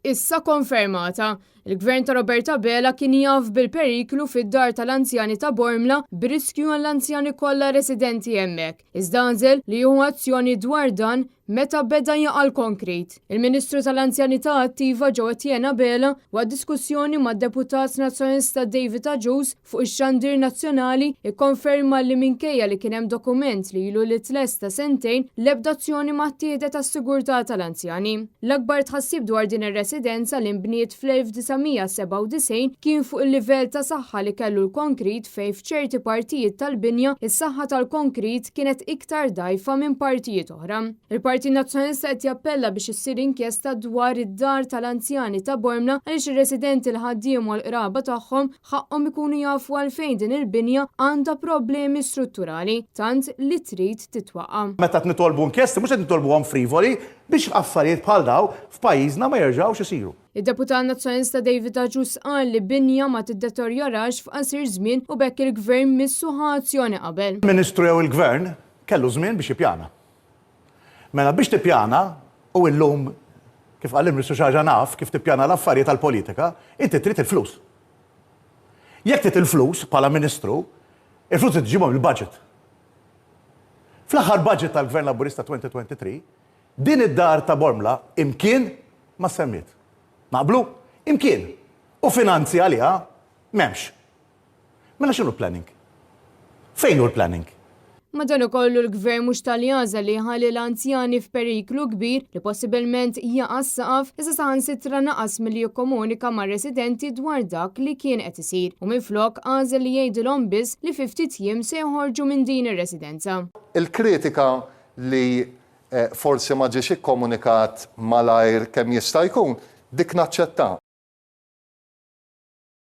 Issa konfermata. Il-Gvern ta' Robert Abela kien jaf bil-periklu fid-dar tal-anzjani ta' Bormla b'riskju għall-anzjani kollha residenti hemmhekk. Iżda għażel li jieħu azzjoni dwar dan meta beda jaqa' l-konkrit. Il-Ministru tal-Anzjanità Attiva Jo Etienne Abela waqt diskussjoni mad-Deputat Nazzjonalista David Agius fuq ix-xandir nazzjonali ikkonferma li minkejja li kien hemm dokument li ilu li tlesta sentejn, l-ebda azzjoni ma ttieħdet għas-sigurtà tal-anzjani. L-akbar tħassib dwar din ir-residenza li nbniet fl-1997 kien fuq il-livell ta' saħħa li kellu l-konkrit fejn f'ċerti partijiet tal-binja s-saħħa tal-konkrit kienet iktar dgħajfa minn partijiet oħra. Il-Partit Nazzjonalista qed jappella biex issir inkjesta dwar id-dar tal-anzjani ta' Bormla għaliex ir-residenti l-ħaddiema u l-qraba tagħhom ħaqqhom ikunu jafu għalfejn din il-binja għandha problemi strutturali tant li trid titwaqqa'. Meta qed nitolbu inkjesti mhux qed nitolbuhom frivoli biex affarijiet bħal dawn f'pajjiżna ma jerġgħux isiru. Id-Deputat Nazzjonalista David Agius qal li binja ma tiddeterjorax f'qasir żmien u b'hekk il-Gvern missu ħa azzjoni qabel. Ministru jew il-Gvern kellu żmien biex jippjana. Mela biex tippjana, u illum kif qal il-Ministru xi ħaġa naf kif tippjana l-affarijiet għall-politika, inti trid il-flus. Jekk trid il-flus bħala Ministru, il-flus trid iġġibhom mill-budget. Fl-aħħar budget tal-Gvern Laburista 2023, din id-dar ta' Bormla imkien ma ssemmiet. Naqblu? Imkien. U finanzi għaliha m'hemmx. Mela x'inhu l-planning? Fejn hu l-planning? Madankollu l-Gvern mhux talli għażel li jħalli l-anzjani f'periklu kbir li possibilment jaqa' s-saqaf, iżda saħansitra naqas milli jikkomunika mar-residenti dwar dak li kien qed isir u minflok għażel li jgħidilhom biss li fi ftit jiem se joħorġu minn din ir-residenza. Il-kritika li forsi ma ġiex ikkomunikat malajr kemm jista' jkun, dik naċċettha.